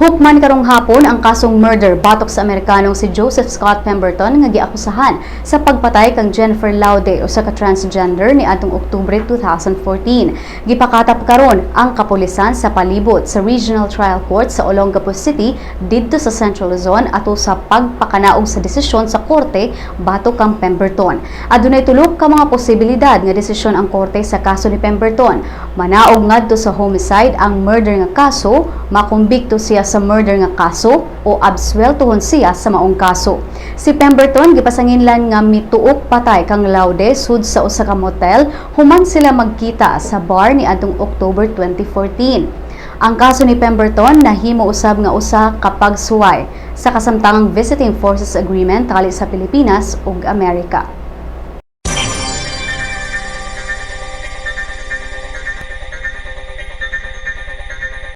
Hukman karong hapon ang kasong murder batok sa Amerikanong si Joseph Scott Pemberton nga giakusahan sa pagpatay kang Jennifer Laude, usa ka transgender, niadtong Oktubre 2014. Gipakatap karon ang kapulisan sa palibot sa Regional Trial Court sa Olongapo City didto sa Central Luzon ato sa pagpakanaog sa desisyon sa korte batok kang Pemberton. Adunay tulo ka mga posibilidad nga desisyon ang korte sa kaso ni Pemberton. Manaog ngadto sa homicide ang murder nga kaso, makumbikto siya sa murder nga kaso o absweltohon siya sa maong kaso. Si Pemberton gipasanginlan nga mituok patay kang Laude sud sa usa ka motel human sila magkita sa bar niadtong October 2014. Ang kaso ni Pemberton nahimo usab nga usa ka pagsuway sa kasamtangang Visiting Forces Agreement tali sa Pilipinas ug Amerika.